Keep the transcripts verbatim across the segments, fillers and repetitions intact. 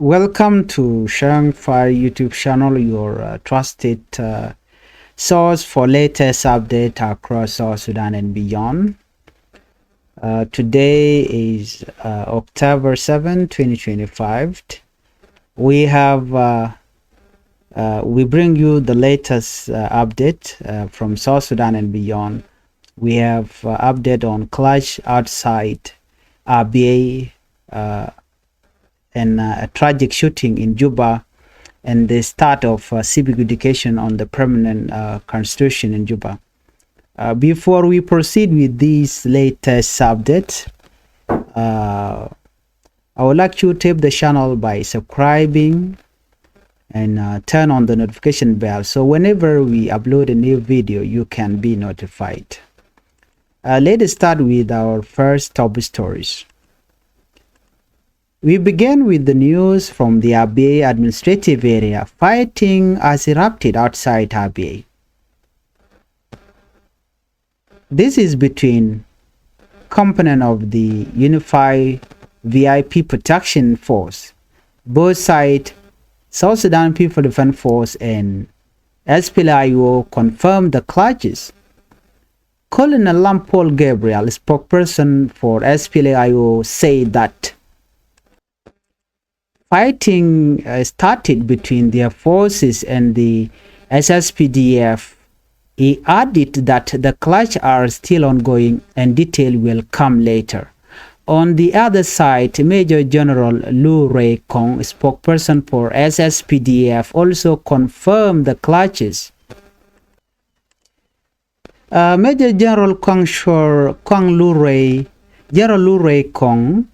Welcome to Shang Fire YouTube channel, your uh, trusted uh, source for latest update across South Sudan and beyond. Uh, today is uh, October seven, twenty twenty-five. We have uh, uh, we bring you the latest uh, update uh, from South Sudan and beyond. We have uh, update on clash outside Abyei, uh, and uh, a tragic shooting in Juba, and the start of uh, civic education on the permanent uh, constitution in Juba. Uh, before we proceed with this latest update, uh, I would like you to tap the channel by subscribing and uh, turn on the notification bell, so whenever we upload a new video, you can be notified. Uh, let us start with our first top stories. We begin with the news from the Abyei administrative area. Fighting has erupted outside Abyei. This is between component of the Unified V I P Protection Force. Both side, South Sudan People Defense Force and S P L A I O, confirmed the clashes. Colonel Lampol Gabriel, spokesperson for S P L A I O, said that fighting uh, started between their forces and the S S P D F. He added that the clash are still ongoing and detail will come later. On the other side, Major General Lu Rei Kong, spokesperson for S S P D F, also confirmed the clashes. Uh, Major General Kong Shor, Kong Lu Rei, General Lu Rei Kong,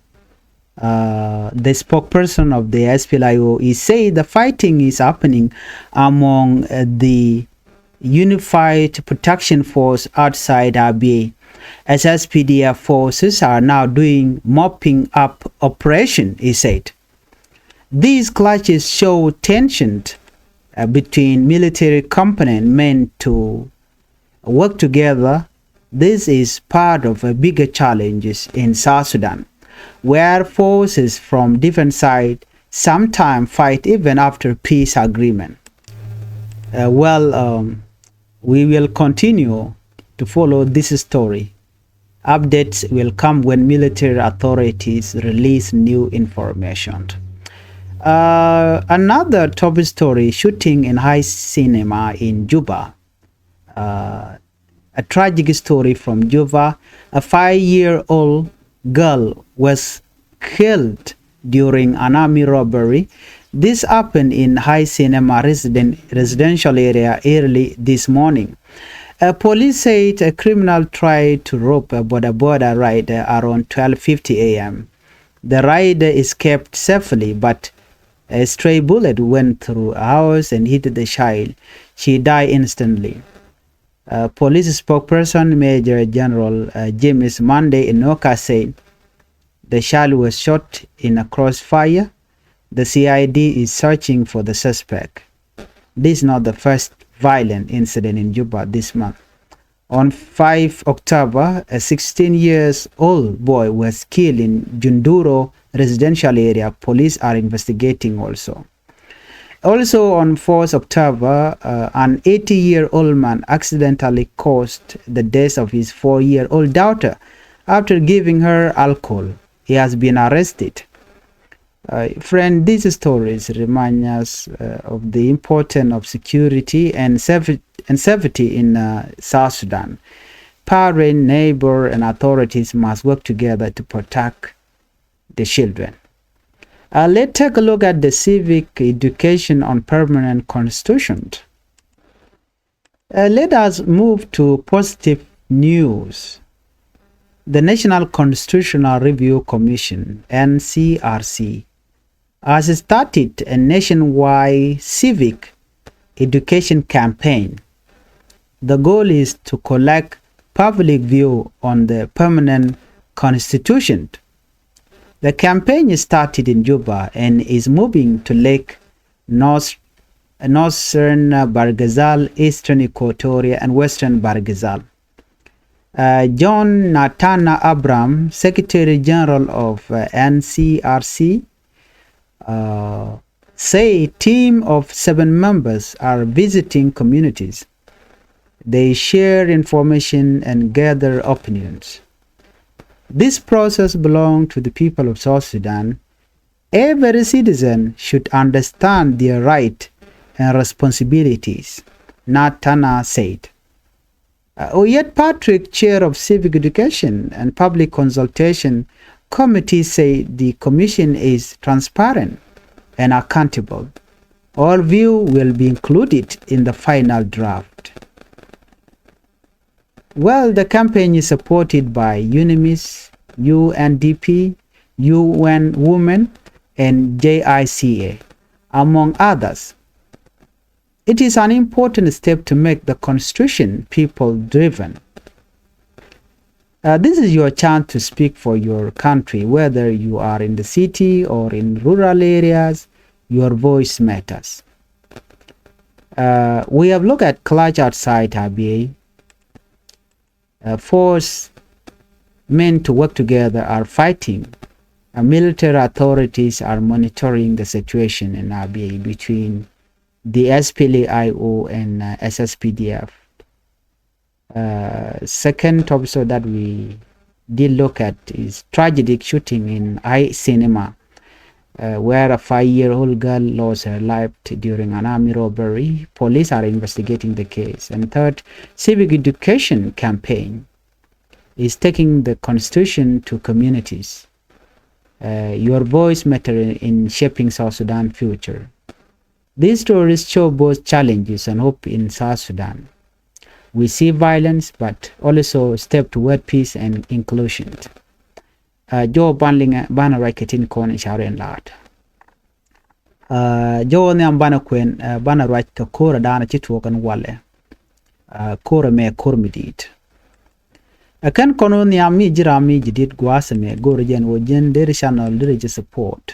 uh, the spokesperson of the S P L A I O, he said the fighting is happening among uh, the Unified Protection Force outside Abyei. S S P D F forces are now doing mopping up operation, he said. These clashes show tension uh, between military component meant to work together. This is part of a bigger challenges in South Sudan, where forces from different sides sometimes fight even after peace agreement. Uh, well, um, we will continue to follow this story. Updates will come when military authorities release new information. Uh, another top story, shooting in High Cinema in Juba. Uh, a tragic story from Juba. A five-year-old girl was killed during an army robbery. This happened in High Cinema resident, residential area early this morning. A police said a criminal tried to rob a boda boda rider around twelve fifty a m. The rider escaped safely, but a stray bullet went through her house and hit the child. She died instantly. Uh, police spokesperson Major General uh, James Monday Inoka said the child was shot in a crossfire. The C I D is searching for the suspect. This is not the first violent incident in Juba this month. On five October, a sixteen years old boy was killed in Junduro residential area. Police are investigating also. Also on fourth October, uh, an eighty-year-old man accidentally caused the death of his four-year-old daughter after giving her alcohol. He has been arrested. Uh, friend, these stories remind us uh, of the importance of security and, safe, and safety in uh, South Sudan. Parents, neighbors, and authorities must work together to protect the children. Uh, let's take a look at the civic education on permanent constitution. Uh, let us move to positive news. The National Constitutional Review Commission, N C R C, has started a nationwide civic education campaign. The goal is to collect public view on the permanent constitution. The campaign started in Juba and is moving to Lake, North, Northern Bahr el Ghazal, Eastern Equatoria, and Western Bahr el Ghazal. Uh, John Natana Abraham, Secretary General of uh, N C R C, uh, say team of seven members are visiting communities. They share information and gather opinions. This process belongs to the people of South Sudan. Every citizen should understand their right and responsibilities, Natana said. Uh, Oyet Patrick, chair of Civic Education and Public Consultation Committee, said the commission is transparent and accountable. All view will be included in the final draft. Well, the campaign is supported by UNMISS, UNDP, UN Women, and JICA, among others. It is an important step to make the constitution people-driven. Uh, this is your chance to speak for your country, whether you are in the city or in rural areas, your voice matters. Uh, we have looked at clash outside Abyei. Uh, force meant to work together are fighting. Uh, military authorities are monitoring the situation in Abyei between the SPLA-IO and uh, SSPDF. Uh, second episode that we did look at is tragic shooting in I Cinema, uh, where a five-year-old girl lost her life t- during an army robbery. Police are investigating the case. And third, civic education campaign is taking the constitution to communities. Uh, your voice matter in, in shaping South Sudan future. These stories show both challenges and hope in South Sudan. We see violence, but also step toward peace and inclusion. Uh, jɔw ban liŋɛ banɛ ruac kɛ tin kɔn in ca rɛn laat. Uh, jɔw nhiam banɛ kuɛn, uh, banɛ ruac kɛ ko̱rɛ daanɛ ci tuɔɔk ɛn walɛ. Uh, ko̱rɛ mɛ ko̱r mi di̱i̱t. Ɛ kɛn kɔn wä nhiam mi ji̱ ram mi ji̱ di̱t gua̱a̱th ɛmɛ go̱rɛ jɛn wä jɛn deri channel deri ji̱ support.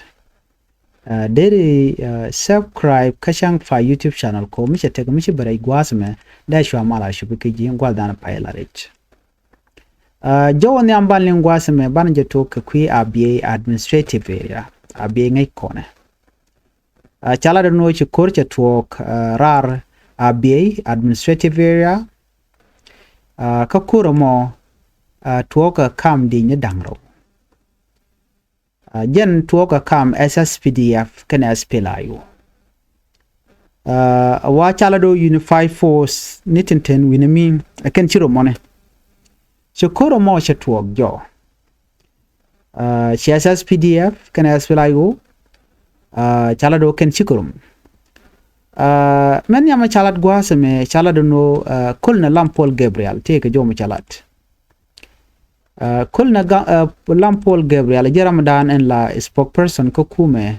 Uh, deri uh, subscribe kä Chaŋ Fa YouTube channel kɔ mi cɛ tek mi ci bɛ rɛc gua̱a̱th ɛmɛ dee cua mal a cupi kä ji̱ gua̱a̱th daanɛ pay la rɛc. Uh, jɔw nhiam ban liŋ gua̱a̱th ɛmɛ ban jɛ tok kɛ kui̱ Abyei administrative area, Abyei ŋäc kɔnɛ. Uh, ca lat ɛn ɣöö ci ko̱r cɛ tuɔɔk uh, raar Abyei administrative area. Uh, kä ko̱r ɛmɔ uh, tuɔɔk ɛ kam di̱i̱ny ni da̱ŋ rɛw. Uh, jɛn tuɔɔk ɛ kam SSPDF kɛnɛ SPLA-IO. Uh, a wa ca lat ɣöö unified force ni tin tin wi̱ni mi ɛ kɛn ci rɔ mɔni. Ci ko̱r ɛmɔ cɛ tuɔɔk jɔw. Uh, ci SSPDF kɛnɛ SPLA-IO uh, ca lat ɣöö kɛn ci ko̱r ɛmɔ. Uh, mɛn nhiam ca lat gua̱a̱th ɛmɛ ca lat ɛn ɣöö uh, Colonel Lampol Gabriel tëëkɛ jɔw mi ca lat. Uh, Colonel Ga- uh, Lampol Gabriel ji̱ ramdan ɛn la spokesperson kä kumɛ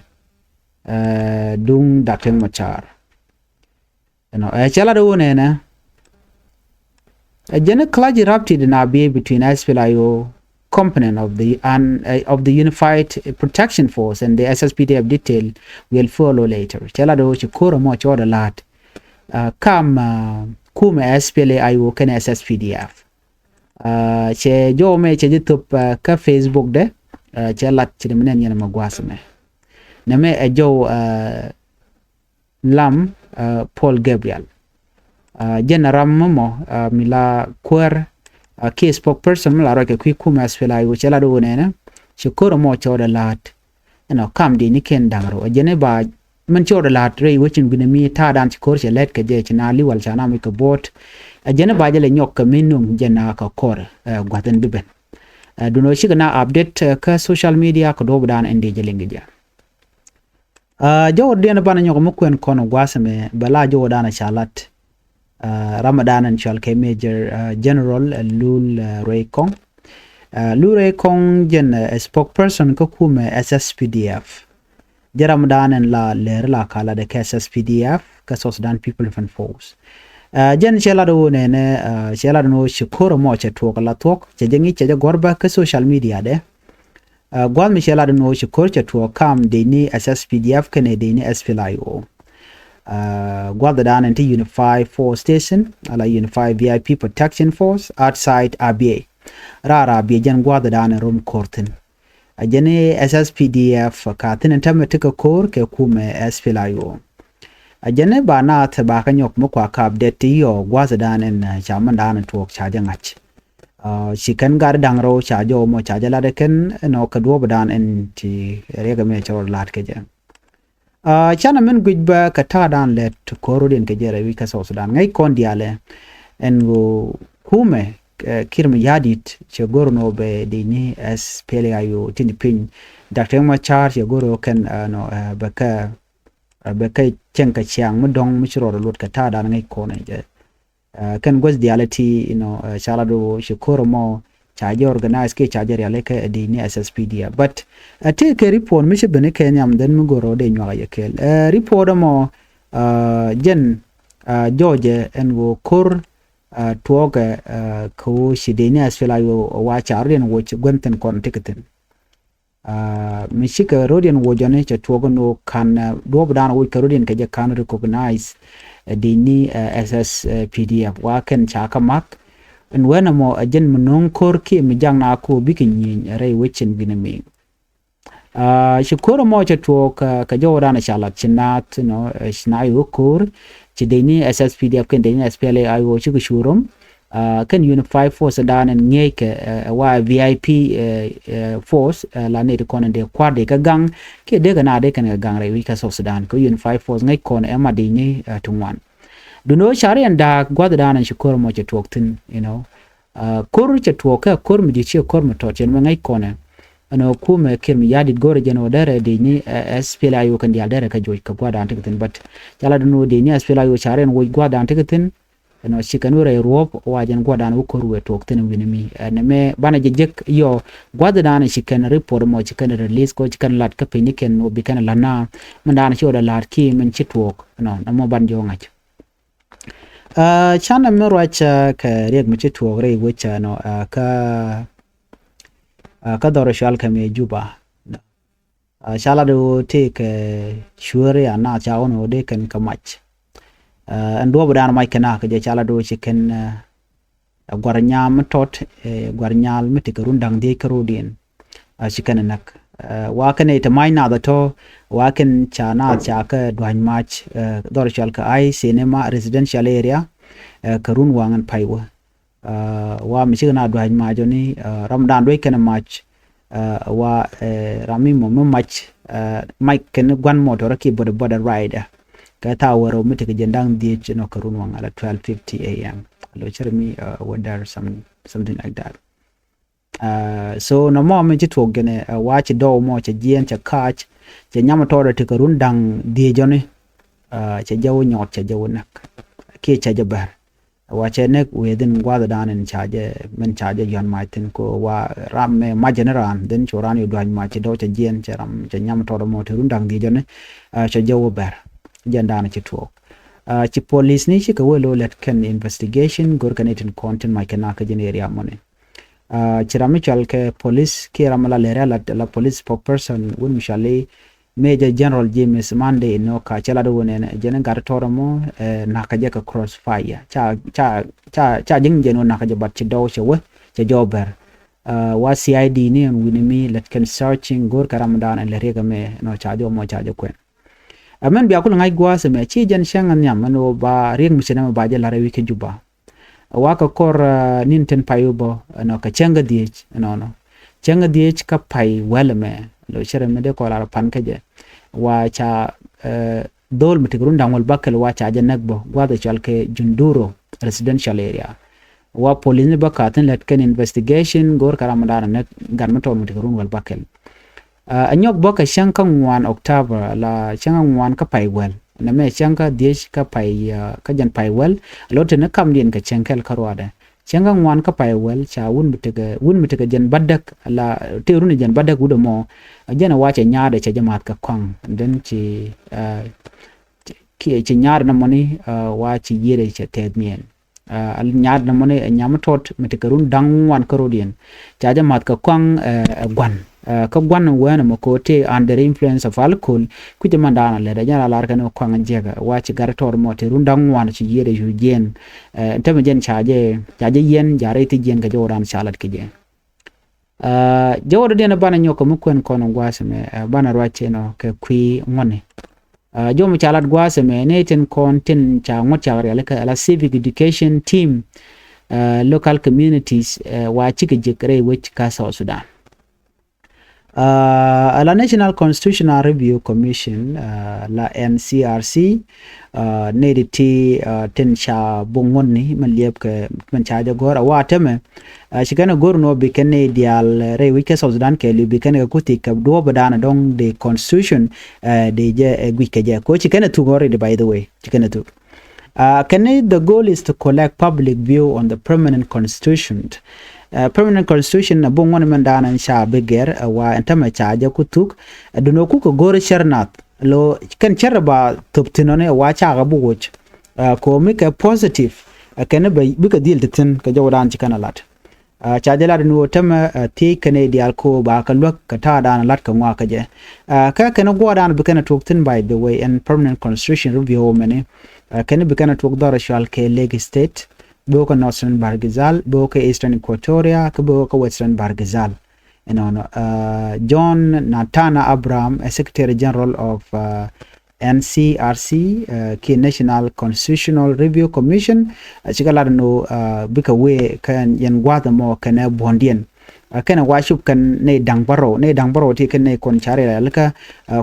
uh, duŋ Doctor Riek Machar. You know, ɛ cɛ lat ɣöö nɛnɛ ɛ jɛn clash erupted in Abyei between SPLA-IO component of the and uh, of the Unified Protection Force and the SSPDF. Detail will follow later. Cɛ lat ɣöö ci ko̱r ɛmɔ cɔɔdɛ la̱t uh, kam uh, kumɛ SPLA-IO kɛnɛ SSPDF. Uh, cɛ jɔw mɛ cɛ ji̱ thop uh, kä Facebook dɛ uh, cɛ lat ci dɛ mi nɛn yɛn mɛ gua̱a̱th mɛ. Nɛ mɛ ɛ jɔw uh, Lam uh, Paul Gabriel. Uh, jɛn ram mɔ mɔ uh, mi la kuäär uh, kiɛ spokesperson mi la ruac kɛ kui̱ kumɛ SPLA-IO cɛ lat ɣöö nɛnɛ ci ko̱r ɛmɔ cɔɔdɛ la̱t. You know, kam di̱i̱t ni kɛn da̱ŋ rɛw ɛ jɛn i̱ ba min cɔɔdɛ la̱t rɛy wecin guinɛ mi ta̱a̱dan ci ko̱r cɛ lɛt kɛ jɛ ci na liwal ca na mi kɛ bo̱o̱t. Ɛ jɛn i̱ ba jɛ lɛ nyɔk kɛ mi nuŋ jɛn na kɛ ko̱r uh, gua̱th in bi ben. Uh, duno cikɛ na update uh, kä social media kɛ duɔ̱ɔ̱pdan in di jɛ liŋ kɛ jɛ. Uh, jɔwä diɛn banɛ nyɔk mi kuɛn kɔn gua̱a̱th ɛmɛ bɛ la jɔwä danɛ ca lat. Uh, ramɛ danɛ cual kɛ Major uh, General uh, Lul uh, Ruei Kɔŋ. Uh, Lul Ruei Kɔŋ jɛn uh, spokesperson kä kumɛ SSPDF. Jɛ ramɛ danɛ la lɛr la ka lat kɛ SSPDF kä South Sudan People Defense Force. Uh, jɛn cɛ lat wä nɛnɛ uh, cɛ lat wä ci ko̱r mɔ cɛ tuɔk la tuɔk cɛ jɛ ŋi̱ cɛ jɛ gɔr bä kä social media dɛ. Uh, gua̱th mi cɛ lat ni ɣöö ci ko̱r cɛ tuɔɔk kam dec ni SSPDF kɛnɛ dec ni SPLA-IO. Uh, gua̱th dan in ti Unified Force Station ala Unified VIP Protection Force outside Abyei. Raar Abyei jɛn gua̱th dan in rom ko̱r thi̱n. A jɛn i̱ S S P D F ka thi̱n in tämɛ ti kɛ ko̱r kɛ kumɛ S P L A I O. A jɛn i̱ ba naath ba kä nyɔk mi kua kap det ti yɔ gua̱th dan in ca min dan in tuɔɔk ca jɛ ŋa̱c. Ci kɛn gat da̱ŋ rɛw ca jɛ wä mɔ ca jɛ lat kɛn inɔ kɛ duɔ̱ɔ̱p dan in ti riɛk mi cɛ rɔ lat kɛ jɛ. Canɛ min guic bä kɛ ta̱a̱ dan lɛt ko̱r rot in kɛ jɛ rɛy wi̱c kä South Sudan ŋäc kɔn diaalɛ ɛn ɣöö kumɛ Kiir Mayardit cɛ go̱r nɔ bɛ di ni S P L A I O tin piny. Doctor Riek Machar cɛ go̱r nɔ kɛn nɔ bɛ kɛ bɛ kɛ cɛŋ kɛ ciaŋ mi dɔ̱ŋ mi ci rɔɔd luɔt kɛ ta̱a̱ dan ŋäc kɔn jɛ. Kɛn guäth diaal ti inɔ ca lat ɣöö ci ko̱r mɔ ca jɛ organize kiɛ ca jɛ riali kɛ di ni S S P D F. But ɛ ti kɛ report mi ci ben kɛ nhiam dhen mi go̱r ɣöö dee nyuak a yɛ kɛɛl. Report mɔ jɛn jɔɔcɛ ɛn ɣöö ko̱r tuɔɔkɛ kɛ ɣöö ci di ni S P L A I O wa ca rot in ɣöö ci guänh thi̱n kɔn ti kɛ thi̱n. Mi cikɛ rot in woc jɔni cɛ tuɔɔk in ɣöö ka̱n duɔ̱ɔ̱p dan woc kɛ rot in kɛ jɛ ka̱n recognize di ni S S P D F wa kɛn ca kä ma̱k. In wɛn ɛmɔ ɛ jɛn mi no̱o̱ŋ ko̱r kiɛ mi jak na ko̱r bikɛ nyieny rɛy wec cin wi̱n mi. Ci ko̱r ɛmɔ cɛ tuɔɔk kɛ jɔwä dan ca lat ci naath inɔ ci na i̱ wä ko̱r ci di ni S S P D F kɛn di ni S P L A I O cikɛ cu rom. Kɛn unified force dan in ŋi̱eec kɛ wa V I P force la nɛy ti kɔn in dee kua̱r dee kɛ gaŋ kiɛ dee kɛ na dee kɛn kɛ gaŋ rɛy wi̱c kä South Sudan kɛ unified force ŋäc kɔn ɛma di ni ti ŋuan. Duni ɣöö ca riɛn da̱a̱k gua̱th dan in ci ko̱r mɔ cɛ tuɔɔk thi̱n inɔ. Ko̱r cɛ tuɔɔk kɛ ko̱r mi di̱t ci ko̱r mi tɔt cɛn mɛ ŋäc kɔn ɛ. Ɛn ɣöö kumɛ Kiir Mayardit go̱rɛ jɛn ɣöö derɛ di ni S P L A I O kɛn diaal derɛ kɛ joc kɛ gua̱th dan ti kɛ thi̱n. But ca la duni ɣöö di ni S P L A I O ca riɛn woc gua̱th dan ti kɛ thi̱n. Ɛnɔ ci kɛn wä rɛy ruɔ̱p wa jɛn gua̱dan wä ko̱r wëë tuɔɔk thi̱n wi̱ni mi ɛn mɛ banɛ jɛ jek yɔ gua̱dan ci kɛn report mɔ ci kɛn release kɔ ci kɛn lat kä piny ni kɛn wä bi kɛn lat na. Min dan ci wä dɛ lat ki min ci tuɔɔk ɛnɔ nɛ mɔ ban jɔ ŋa̱c. Canɛ mi ruac kɛ riɛk mi ci tuɔɔk rɛy wec ɛnɔ kä kä dhɔr cual kɛ mi Juba. Ca lat ɣöö tëëkɛ cueeri a naath ca ɣɔn ɣöö dee kɛn kɛ mac. Ɛn duɔ̱ɔ̱p dan mac kɛn a kɛ jɛ ca lat ɣöö ci kɛn ɛ gua̱r nyaam mi tɔt ɛ gua̱r nyaal mi tekɛ run da̱ŋ dhiec kä rɔ̱diɛn. Ci kɛn ɛ näk wa kɛn ɛ te mac naath ɛ tɔ̱ wa kɛn ca naath ca kɛ dua̱ny mac dhɔr cual kɛ ai cinema residential area kɛ run waŋ ɛn pay wä. Wa mi cikɛ na dua̱c mac ɔni ram dan duec kɛn mac. Wa ram mi mɔ mi mac mac kɛn gua̱n mɔtɔr ki boda boda rider kɛ thaw wärä mi tekɛ jɛn da̱ŋ dhiec nɔ kɛ run waŋ ala twelve fifty A M. Lo cɛrɛ mi wä dɛr something like that. So nɔmɔ mi ci tuɔk gɛnɛ wa ci dɔw mɔ cɛ jiɛn cɛ kac cɛ nyam tɔɔdɛ tekɛ run da̱ŋ dhiec ɔni. Cɛ jɛ wä nyɔɔt cɛ jɛ wä näk kiɛ cɛ jɛ bär. Wa cɛ näk within gua̱th dan in ca jɛ min ca jɛ yɔn mac thin ko wa ram mɛ mac jɛ ni raan dhin cu raan yu dua̱c mac ci dɔw cɛ jiɛn cɛ ram cɛ nyam tɔɔdɛ mɔ ti run da̱ŋ dhiec jɔni. Cɛ jɛ wä bär jɛn dan ci tuɔɔk. Ci police ni cikɛ wä lo̱ lɛt kɛn investigation go̱r kɛn itin kɔn tin mac kɛ na kä jɛn area mɔni. Ci ram mi cual kɛ police kiɛ ram la lɛrɛ la police spokesperson wun mi cuali Major General James Monday inɔ ka cɛ lat wun ɛn jɛn gat tɔrɔ mɔ nakä jɛ kɛ crossfire ca ca ca ca jiŋ jɛn wun nakä jɛ bat ci dɔw cɛ wä cɛ jɔw bɛr. Wa C I D ni ɛn wuni mi lɛt kɛn searching go̱r kɛ ram dan ɛn lɛ riɛk ɛmɛ nɔ ca jɔ mɔ ca jɛ kuɛn. Ɛmɛn bia kul ŋa̱c gua̱a̱th ɛmɛ ci jɛn cäŋ ɛn nhiam ɛn ɣöö ba riɛk mi ci nɛmɛ ba jɛ la̱r ɛ wi̱c kä Juba. Wakɛ kɔr nin tin pay wä bä ɛnɔ kɛ cäŋ kä dhiec ɛnɔnɔ. Cäŋ kä dhiec kä pay wäl ɛmɛ lo cɛ rɛ mi dee kɔl ar pan kä jɛ. Wa ca dhol mi tik run da̱ŋ wäl bäkɛl wa ca jɛ näk bä gua̱th ɛ cɔal kɛ Junduro residential area. Wa police ni bä ka thin lät kɛn investigation go̱o̱r kɛ ram mi da̱a̱n näk gat mi tɔɔr mi tik run wäl bäkɛl. Ɛ nyɔk bä kɛ cäŋ kä ŋuan October la cäŋ kä ŋuan kä pay wäl. Nɛ mɛ cäŋ kä dhiec kä pay kä jɛn pay wäl. Lo tini kamdiɛn kɛ cäŋ kɛl kä ruadɛ. Cäŋ kä ŋuan kä pay wäl ca wun mi tekɛ wun mi tekɛ jɛn bädäk la tëë run jɛn bädäk wut ɛmɔ. Jɛn ɛ wa cɛ nyaadɛ cɛ jɛ math kɛ kɔaŋ. Then ci ci nyaadɛ nɛ mɔni wa ci yiëëdɛ cɛ tɛth miɛn. Nyaadɛ nɛ mɔni ɛ nyam tɔt mi tekɛ run da̱ŋ ŋuan kä rodiɛn. Ca jɛ math kɛ kɔaŋ ɛ gua̱n. Kä gua̱n wɛn ɛmɔ ko̱ tëë under influence of alcohol. Kucä man da̱a̱n a lɛt ɛ jɛn a lar kɛn kɔaŋ jiɛkɛ wa ci gat tɔt mɔ tëë run da̱ŋ ŋuan ci yiëëdɛ cu jiɛn. Ɛn tämɛ jɛn ca jɛ ca jɛ yiɛn ja rɛy thi jiɛn kɛ jɛ wä da̱a̱n ca lat kɛ jɛ. Jɛ wä dɔ̱diɛn banɛ nyɔk kɛ mi kuɛn kɔn gua̱a̱th ɛmɛ, banɛ ruac ɛnɔ kɛ kui̱ ŋuɔ̱tni. Jɔmɛ ca lat gua̱a̱th ɛmɛ ni tin kɔn tin ca ŋuɔ̱t ca rialikä ala civic education team, local communities, wa cikɛ jek rɛy wec kä South Sudan. Ala National Constitutional Review Commission, la N C R C, ni di ti tin ca buŋ ŋuɔ̱tni mɛ liɛp kɛ mɛ ca jɛ gɔ̱r a wa tɛmɛ. Ci kɛn a go̱r nɔ bi kɛn ni diaal rɛy wi̱c kɛ South Sudan kɛ liw bi kɛn kɛ kuthi kɛ duɔ̱ɔ̱p dan dɔŋ di constitution di jɛ guic kɛ jɛ ko ci kɛn a thuk already, by the way, ci kɛn a thuk. Kɛn ni the goal is to collect public view on the permanent constitution. Permanent constitution a buŋ ŋuɔ̱n mɛn dan an ca bi gɛr wa ɛn tämɛ ca jɛ ku thuk. Dunɔ kuk kɛ go̱r cɛr nath lo kɛn cɛr ba thop thin ɔni wa ca kɛ bu woc. Ko mi kɛ positive kɛn bikɛ dhil ti thin kɛ jɔw dan ci kɛn a lat. Ca jɛ lat ni wä tämɛ thiec kɛn i̱ diaal ko ba kɛ luäk kɛ ta̱a̱ dan lat kɛ ŋuak kɛ jɛ. Kä kɛn guɔ dan bi kɛn a tuɔk thin, by the way, ɛn permanent constitution review mɛni. Kɛn bi kɛn a tuɔk dhɔr cual kɛ Lake State, bi wä kɛ Northern Bahr el Ghazal, bi wä kɛ Eastern Equatoria, kä bi wä kɛ Western Bahr el Ghazal. Ɛnɔnɔ John Natana Abraham, Secretary General of N C R C, ki National Constitutional Review Commission, cikɛ lat ni bikɛ wee kɛ yɛn gua̱a̱th ɛmɔ kɛnɛ buɔ̱ndiɛn. Kɛnɛ wa cup kɛn ni da̱ŋ bärɔw, ni da̱ŋ bärɔw ti kɛn ni kɔn cari la lika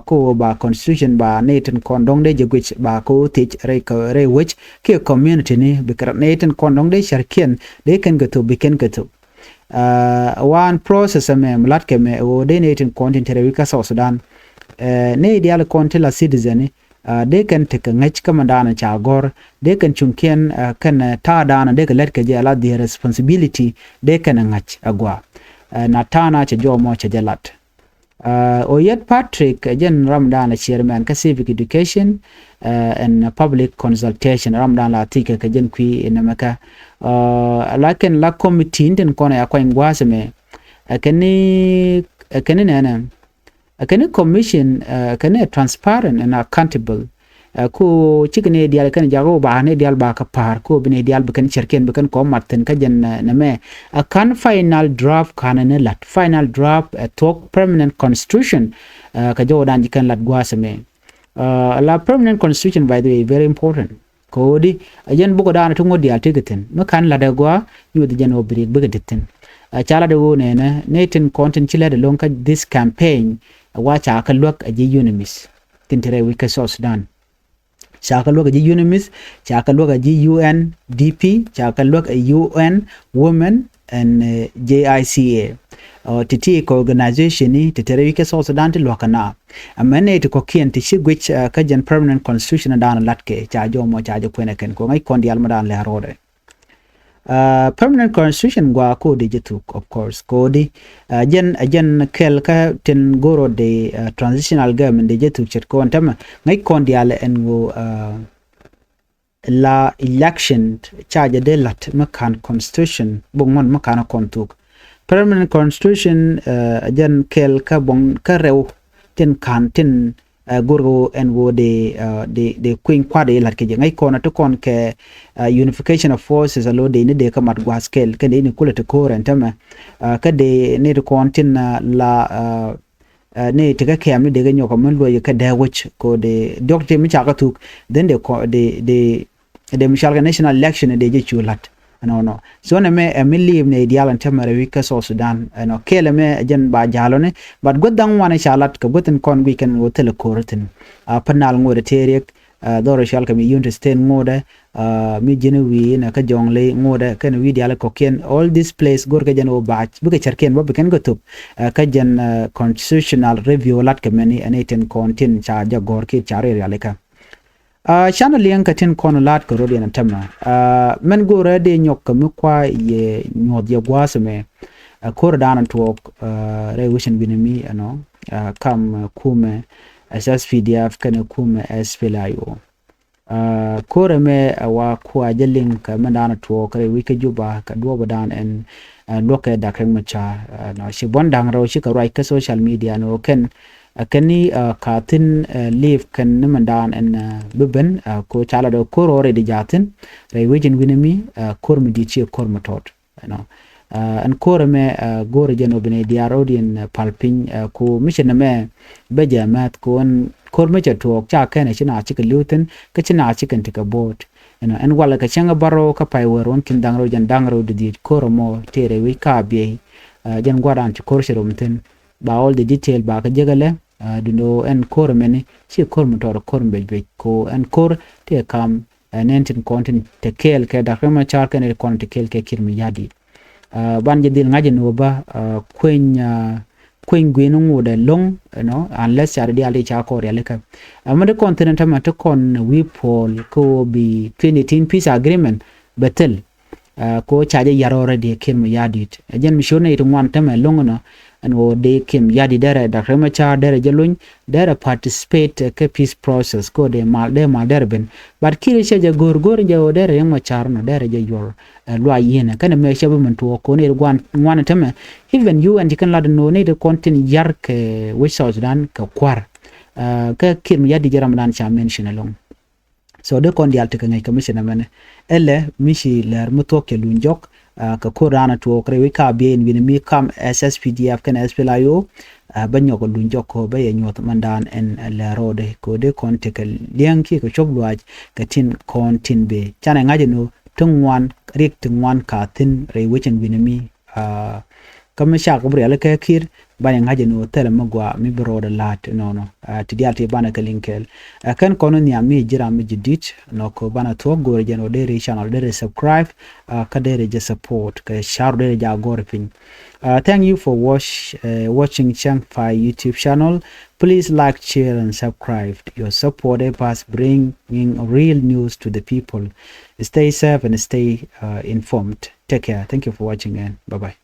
ko ba constitution ba ni tin kɔn dɔŋ dee jɛ guic ba ko thiec rɛy wec kiɛ community ni bikɛ ni tin kɔn dɔŋ dee cärkiɛn dee kɛn kɛ thop bi kɛn kɛ thop. Wan process ɛmɛ mi lat kɛ mɛ ɣöö dee nɛy tin kɔn tin te rɛy wi̱c kä South Sudan. Nɛy diaal kɔn ti la citizen ni dee kɛn tekɛ ŋäc kä mɛ daanɔ ca gɔ̱r dee kɛn cuŋkiɛn kɛn ta̱a̱ daanɔ dee kɛ lät kɛ jɛ la the responsibility dee kɛn ɛ ŋäc agua. Na ta̱a̱ na cɛ jɔmɔ cɛ jɛ lat. Oyet Patrick ɛ jɛn ramdan la chairman kä civic education and public consultation, ramdan la thiec kɛ kɛ jɛn kui̱ inɛmɛ kä. Lakin la committee in tin kɔn ya kuany gua̱a̱th ɛmɛ ɛ kɛn ni ɛ kɛn ni nɛnɛ ɛ kɛn ni commission ɛ kɛn ni transparent and accountable. Ko cikɛ ni dial kɛn jak wä ba ni dial ba kä pa̱a̱r ko bi ni dial bi kɛn cɛrkiɛn bi kɛn kɔ mat thin kä jɛn nɛ mɛ. A kan final draft kan ni lat final draft ɛ thuɔk permanent constitution. Kä jɔwä dan ji̱ kɛn lat gua̱a̱th ɛmɛ. La permanent constitution, by the way, very important. Kodi a jɛn bukɔ dan ti ŋuɔ̱t dial ti kɛ thin mi kan lat ɛ gua̱a̱ yuth jɛn wä birik bikɛ ti thin. Ca lat ɛ wä nɛnɛ ni tin kɔn tin ci lɛt ɛ loŋ kä this campaign. Wa ca kä luäk a ji̱ UNMISS tin ti rɛy wi̱c kä South Sudan. Ca kɛ luäk ɛ ji̱ UNMISS, ca kɛ luäk ɛ ji̱ UNDP, ca kɛ luäk ɛ UN Women and JICA. Ti ti kɛ organization ni ti te rɛy wi̱c kä South Sudan ti luäk kɛ na. Ɛmɛn ni ti kɔ̱kiɛn ti ci guic kä jɛn permanent constitution dan lat kɛ ca jɔmɔ ca jɛ kuɛn ɛ kɛn kɔ ŋäc kɔn dial mɛ dan lɛ rɔɔdɛ. Permanent constitution gua kodi jɛ thuk, of course, kodi jɛn jɛn kɛl kä tin goro de transitional government de jɛ thuk chet kɔn tämɛ ŋäc kɔn dial ɛn ŋo. La election ca jɛ de lat mi kan constitution bok ŋuɔn mi kan kɔn thuk. Permanent constitution jɛn kɛl kä bɔŋ kä rɛw tin kan tin ɛ gor kɛ wä ɛn wä de de de kui̱ny kuat de lat kɛ jɛ ŋäc kɔn a ti kɔn kɛ unification of forces a lo de ni de kä mat gua̱a̱th kɛl kɛ de ni kulɛ ti ko̱r ɛn tämɛ. Kä de ni ti kɔn tin la ni ti kä kɛm ni de kɛ nyɔk a mɛn luɔc kɛ dee wec ko de diɔk ti mi ca kä thuk. Then de kɔ de de de mi cɔal kɛ national election de jɛ cu la̱t. Ɛnɔnɔ so nɛ mɛ ɛ mi liip nɛ diaal ɛn tämɛ rɛ wi̱c kä South Sudan ɛnɔ kɛɛl ɛmɛ ɛ jɛn ba ja̱a̱lɔni. But guäth da̱ŋ wanɛ ca la̱t kɛ guäth in kɔn guic kɛn ɣöö thilɛ ko̱r thi̱n. A Pär Nal ŋo̱dɛ tëë riɛk dhɔr cɔal kɛ mi Unity State ŋo̱dɛ mi ji̱n wi̱i̱ nɛ kä Jɔŋley ŋo̱dɛ kɛn wi̱i̱ diaal kɔ̱kiɛn. All this place go̱rkɛ jɛn ɣöö baac bikɛ cärkiɛn bä bi kɛn kɛ thop kä jɛn constitutional review la̱t kɛ mɛni ɛn itin kɔn tin ca jɛ gɔ̱r kiɛ ca riɛl rialikä. Canɛ liɛŋ kɛ tin kɔn la̱t kɛ rot yɛn tämɛ. Mɛn go̱rɛ dee nyɔk kɛ mi kua yɛ nyuɔth yɛ gua̱a̱th ɛmɛ. Ko̱r da̱a̱n tuɔɔk rɛy wecin wi̱ni mi ɛnɔ kam kumɛ SSPDF kɛnɛ kumɛ SPLA-IO. Ko̱r ɛmɛ ɛ wa kua jɛ liŋ kɛ mɛn da̱a̱n tuɔɔk rɛy wi̱c kä Juba kɛ duɔ̱ɔ̱p da̱a̱n ɛn luɔ̱kɛ Dak Riek Machar. Ci buɔ̱n da̱ŋ rɛw cikɛ ruac kä social media ni wä kɛn Ɛ kɛn ni ka thi̱n live kɛn ni mɛn daan ɛn bi ben ko ca la dɔ ko̱r ɔ rɛy di jaathin rɛy wecin wi̱ni mi ko̱r mi di̱i̱t ci ko̱r mi tɔt. Ɛnɔ Ɛn ko̱r ɛmɛ go̱o̱rɛ jɛn ɔ bi nɛy diaal rɔ̱diɛn pal piny, ko mi cɛ nɛmɛ bä jɛ mɛth, ko ɛn ko̱r mi cɛ tuɔɔk ca kɛn ɛ ci na cikɛ li̱w thi̱n kä ci na cikɛ tekɛ bo̱o̱t. Ɛn walɛ kɛ cäŋ bärɔw kä pay wäär wä kin da̱ŋ rɛw jɛn da̱ŋ rɛw di dhiec ko̱r ɛmɔ tëë rɛy wec ka biey. Jɛn gua̱dan ci ko̱r cɛ rom thi̱n ba all the detail ba kɛ jek ɛlɛ. Duundɛ ɣöö ɛn ko̱r ɛmɛni ci ko̱r mi tɔɔr ko̱r mi bec bec, ko ɛn ko̱r tëë kam ɛ nɛn tin kɔn tin te kɛɛl kɛ Dak Riek Machar kɛnɛ tin kɔn te kɛɛl kɛ Kiir Mayardit. Ban jɛ dhil ŋa̱c ɛn ɣöö bä kueny kueny gui̱n ŋot ɛlɔ̱ŋ, ɛnɔ, unless ca di diaal ti ca kɔn rialikä. Ɛ mi ti kɔn thi̱n ɛn tämɛ ti kɔn wi̱i̱ puɔl kä ɣöö bi twenty eighteen peace agreement bɛ thil. Ko ca jɛ yar already Kiir Mayardit. Ɛ jɛn mi ciöt nɛy ti ŋuan tämɛ lo̱ŋ ɛnɔ, ɛn ɣöö dee Kiir Mayardit derɛ Dak Riek Machar derɛ jɛ lony, derɛ participate kɛ peace process ko dee mal, dee mal derɛ ben. But Kiir cɛ jɛ go̱r, go̱r jɛ ɣöö derɛ Riek Machar nɔ derɛ jɛ yuɔr ɛ luay yienɛ kɛnɛ mɛ cɛ bi min tuɔɔk ko nɛy ti guan ŋuan tämɛ. Even U N ci kɛn lat ɛn ɣöö nɛy ti kɔn tin yar kɛ wec South Sudan kɛ kua̱r. Kɛ Kiir Mayardit jɛ ram dan ca mention ɛlɔ̱ŋ. So dee kɔn diaal tekɛ ŋäc kɛ mi ci nɛmɛnɛ. Ɛlɛ mi ci lɛr mi thuɔ̱k cɛ luny jɔk kɛ ko̱r daanɔ tuɔɔk rɛy wec ka biey in wi̱ni mi kam S S P D F kɛnɛ S P L A I O. Bä nyɔk luny jɔk kɔ bä yɛ nyuɔth mandan ɛn lɛr rɔɔdɛ kɛ dee kɔn tekɛ liɛŋ kiɛ kɛ cuɔp luaac kɛ tin kɔn tin bee. Canɛ ŋa̱c ɛn ɣöö ti ŋuan, riɛk ti ŋuan ka thi̱n rɛy wec in wi̱ni mi Kä mi cak bi rialikä Kiir banɛ ŋa̱c ɛn ɣöö thilɛ mi gɔaa mi bi rɔɔdɛ la̱a̱t nɔnɔ. Ti diaal ti banɛ kɛ liŋ kɛɛl. Ɛ kɛn kɔn nhiam mi ji̱ ram mi ji̱ di̱t nɔ kɛ banɛ thuɔ̱k go̱o̱rɛ jɛn ɣöö deri channel deri subscribe kä deri jɛ support kɛ car deri jɛ agɔr piny. Thank you for watch, watching Chang Fai YouTube channel. Please like, share and subscribe. Your support help us bringing real news to the people. Stay safe and stay informed. Take care. Thank you for watching and bye bye.